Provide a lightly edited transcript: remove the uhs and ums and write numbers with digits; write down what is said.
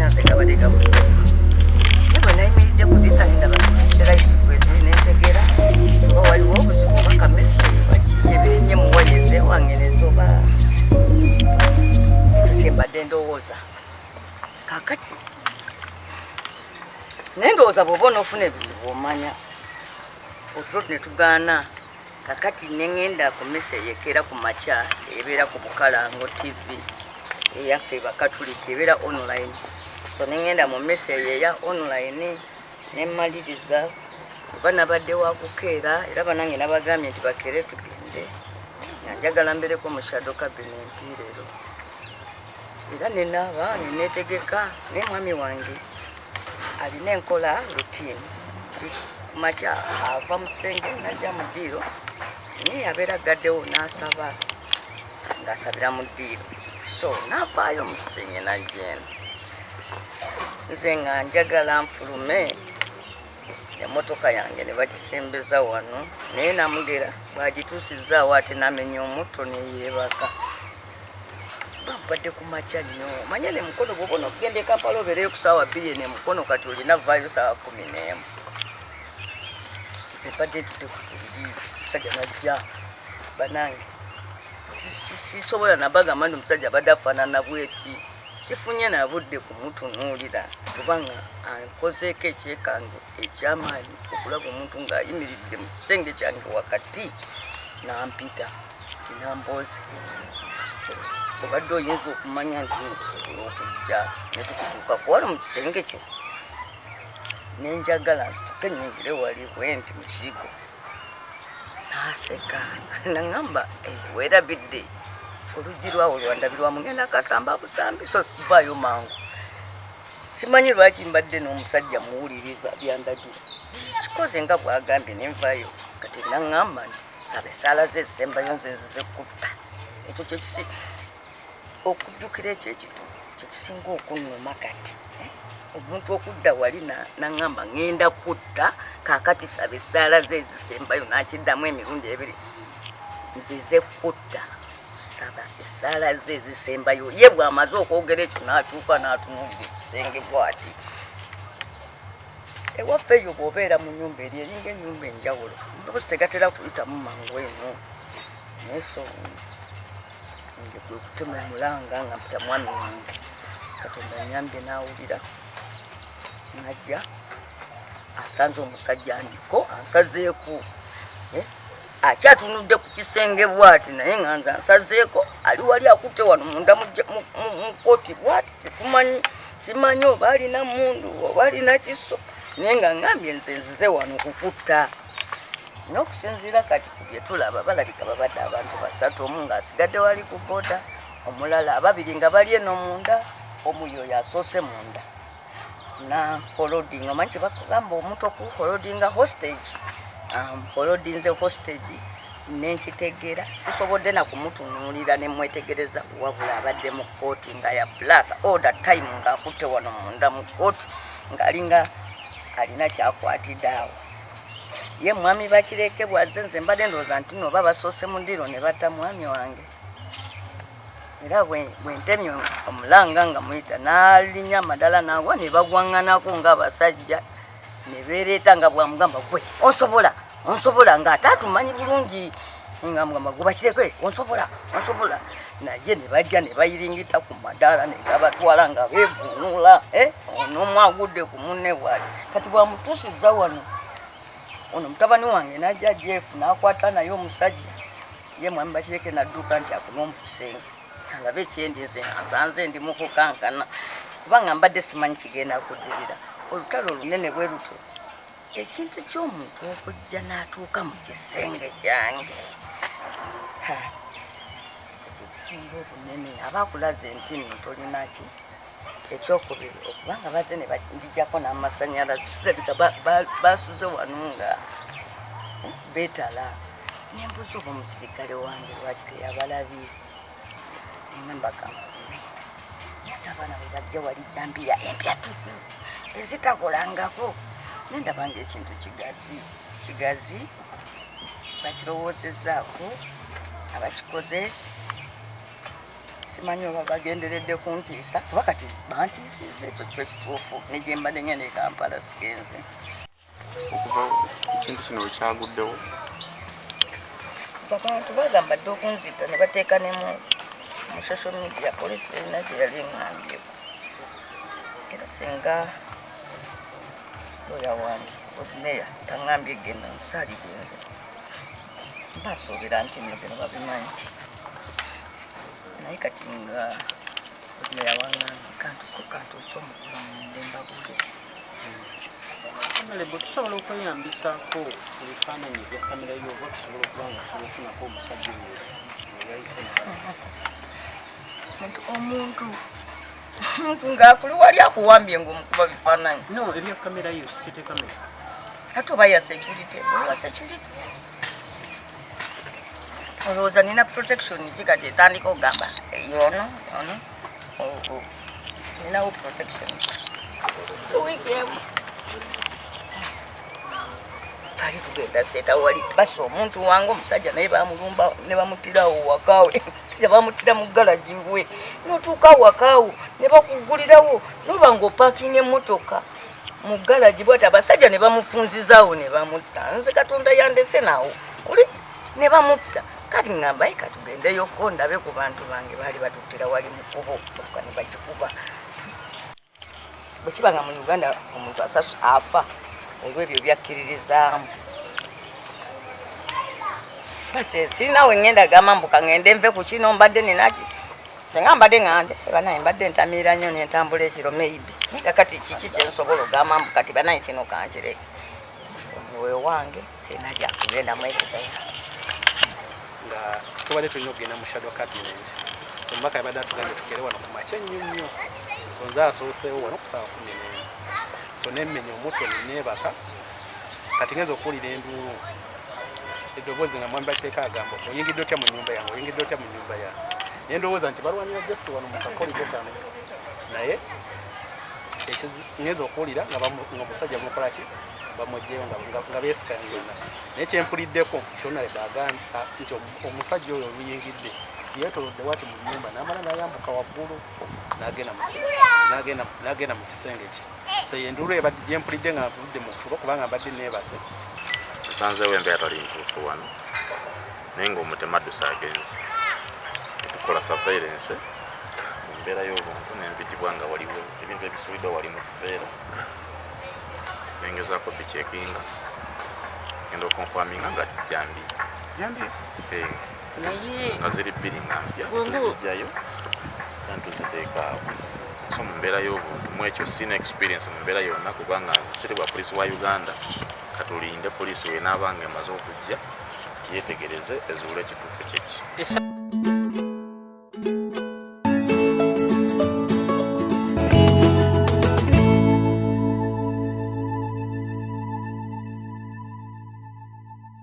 Amasanyalaze gabadde gavudde. Naye bwe nayimiridde ku ddirisa ne ndaba lights kweziri, ne ntegeera oba waliwo obuzibu oba kamese baki ebirinnye mu waya ezeewange nezoba. Ekyo kye mbadde ndowooza kaakati, naye ndowooza bw'oba onoofuna ebizibu omanya otulo ne tugaana. Kakati neŋŋenda ku misa eyekeera ku makya, ebeera ku Bukalango TV eyaffe Bakatuliki, ebeera online. So neŋŋenda mu misa eyo eya online nemmaliriza, kuba nabadde wakukeera era banange nabagambye nti bakeere tugende, nga njagala mbeereko mu shadow cabinet leero. Era nenaaba neneetegeka, naye mwami wange alina enkola, routine. Kumakya ava mu kisenge najja mu ddiiro, naye abeera agaddewo n'asaba, ng'asabira mu ddiiro. So n'avaayo mu kisenge najja eno, nze nga njagala nfulume, emmotoka yange ne bagisembeza wano, naye namugera bw'agituusizaawo ate n'amenya omutto neyeebaka. Babadde ku makya nnyo, manye ne Mukono bw'oba onokugenda e Kampala obeereyo ku saawa 2 ne Mukono, kati olina vaayo saawa 11. Nze mbadde ntudde ku buliri, omusajja najja. Banange, sisobola nabagamba nti omusajja abadde afaanana bweti. Sifunye nabudde kumutunuulira, kubanga ankozeeko ekyekango ekyamaanyi okulaba omuntu ng'ayimiridde mu kisenge kyange wakati nampita nti Nambooze, obadde oyinza okumanya nti nno tusobola okujja ne tukutuukako wano mu kisenge kyo. Nenjagala nsituke nyingire wali bwe nti mu kiyigo, naseka naŋŋamba, "Eh, weerabidde oluggi lwawo lwandabirwamu, ngenda kasamba busambi, so vaayo mangu." Simanyi lwaki mbadde n'omusajja muwuliriza byandagira, kikoze nga bwagambye nenvaayo. Kati naŋŋamba nti saba essaala ze ezisembayo, nze nzize kutta. Ekyo kyekisi okujjukira, ekyo ekitu kyekisinga okunnuma kati, eh? Omuntu okudda wali naŋŋamba ŋŋenda kutta, kaakati saba essaala ze ezisembayo, nakiddamu emirundi ebiri, nzize kutta, saba essaala ze ezisembayo. Ye bw'amaze okwogera ekyo n'akyuka n'atunuulira ekisenge bw'ati. Ewaffe eyo bw'obeera mu nyumba eri eringa ennyumba enjawulo, amaloboozi tegatera kuyitamu mangu eno. Naye so nge kwe kutema omulanga nga mpita mwami wange. Katonda nyambye n'awulira, najja asanze omusajja ndiko ansazeeko, eh, akyatunudde ku kisenge bwati, naye nga nze ansazeeko, ali wali akutte wano munda mu kooti bwati. Tetumanyi, simanyi oba alina mundu oba alina kiso, naye nga ngambye nze nzize wano kukutta. N'okusinziira kati ku bye tulaba, balabika babadde abantu basatu, omu ng'asigadde wali ku boda, omulala ababiri nga bali eno munda, omu yoyo asoose munda na holding. Omanyi kyebakugamba omuntu okuholdinga hostage, holdinze hostage nenkitegeera. Sisobodde na kumutunuulira nemwetegereza, wabula abadde mu kooti nga ya black all the time, ng'akutte wano munda mu kooti, ng'alinga alina kyakwatidde awo. Ye mwami Bakireke bwazze, nze mbadde ndowooza nti no oba basoose mu ddiiro ne batta mwami wange. Era bwe ntemye omulanga nga muyita, n'alinnya amadala n'agwa ne bagwaŋŋanako ng'abasajja ne beereeta, nga bwamugamba, "Gwe onsobola, onsobola," ng'ate atumanyi bulungi, nga mugamba, "Gwe Bakireke onsobola, onsobola." Naye ne bajja ne bayiringita ku madaala ne gabatwala nga beevuunula, eh, onomu agudde ku munne bw'ati. Kati bwamutuusizza wano, ono mutabani wange n'ajja Jeff n'akwata naye omusajja. Ye mwami Bakireke nadduka nti akome mu kisenge alabe ekyendi. Nze nsanze ndi mu kukankana, kubanga mbadde simanyi kigenda kuddirira olutalo olunene bwe lutyo. Ekintu ky'omuntu okujja n'atuuka mu kisenge kyange, ha, ekyo kyekisinga obunene. Aba akulaze nti nno tolina ki. Ekyokubiri, okubanga bazze ne banjijjako n'amasanyalaze, kirabika basuze wano nga beetala. Nembuuza oba omusirikale wange lwaki teyabalabye. Nengamba kanfulume, naye ate abaana bwe bajja wali jambiya empya tuku ezitakolangako, nendaba nga ekintu kigazi kigazi, bakirowoozezaako abakikoze. Simanyi oba bagenderedde kuntiisa, kuba kati bantiisizza, ekyo kyo kituufu. Ne gye mbadde ngenda e Kampala sigenze. Okuva ekintu kino bwe kyaguddewo, abantu bagamba dde okunzita ne bateeka ne mu social media. Poliisi terina kye yali eŋŋambyeko, era singa looya wange Lord taŋŋambye genda, nsaaligenze. Mba nsuubira nti nno bino babimanyi, naye kati nga Lord Mayor waŋŋambye kantuko kantuuse omukulu ngende mbabuulire. Honorable, tusobola okweyambisaako ebifaananyi ebya kamera yo, oba tusobola okuba nga tusobola okufunako omusajja oyo yayise? Omuntu ng'akuli wali akuwambye ng'omukuba bifaananyi? No, ebya kamera yo, security camera. Ate oba ya security, oba security olowooza nina protection ki? Kati etandika okugamba yono ono, ninawo protection. So wiiki emu twali tugenda seeta wali basa omuntu wange omusajja, naye bamulumba ne bamuttirawo wakawe. Musajja bamuttira mu galagi we, notuuka awakaawo ne bakugulirawo, noba nga opaakinga emmotoka mu galagi bwati, abasajja ne bamufunzizaawo ne bamutta. Nze Katonda yandese nawo oli ne bamutta. Kati ŋŋamba, ye katugendeyoko ndabe ku bantu bange. Baali batuttira wali mu kkubo, batuka ne bagikuba. Bwe kiba nga mu Uganda omuntu asasu afa olw'ebyo byakkiririzaamu, basi sirina we ŋŋenda gamba mbu kaŋŋende nve ku kino. Mbadde ninaki singa mbadde ŋŋande banaye, mbadde ntamiira nnyo nentambula ekiro maybe, naye kakati kiki kyensobola ogamba mbu kati banaye kino kankireke? Omwoyo wange sirina gyakugenda mu exile. Nga tubadde tulina okugenda mu shadow cabinet, so omubaka yabadde atugambye tukere wano ku makya ennyo nnyo. So nze asooseewo wano ku saawa 11, so nemmenya omutto neneebaka. Kati ngenza okuwulira enduulu, eddoboozi nga mwami Bateeka agamba, "Oyingidde otya mu nyumba yange? Oyingidde otya mu nyumba yange?" Naye ndowooza nti balwanira just wano mu kakolido kano, naye ngenza okuwulira nga omusajja mukola ki, bamugjeyo nga beesikangana. Naye kyempuliddeko kyonaleba agamba nti omusajja oyo oluyingidde yeetolodde wati mu nyumba, n'amala n'ayambuka waggulu n'agenda mu kisenge kye. So enduulu ebadde gyempulidde nga nvudde mu tulo, kubanga mbadde neebase. Nsanzeewo embeera tali ntuufu wano, naye ng'omutemu adduse agenze. Tukola surveillance mu mbeera y'obuntu, nempitibwa nga waliwo ebintu ebisuuliddwa wali mu kiveera. Nengezaako bicheckinga, genda oconfirminga nga jambi. Jambi? Eh, nga ziri bbiri nga mpya. Tuzijjayo era tuziteeka awo. So mu mbeera y'obuntu mu ekyo sina experience mu mbeera yonna, kubanga nze siri bwa poliisi wa Uganda. Katulinde poliisi wenaabanga emaze okujja yetegereze ezuule ekituufu kyeki.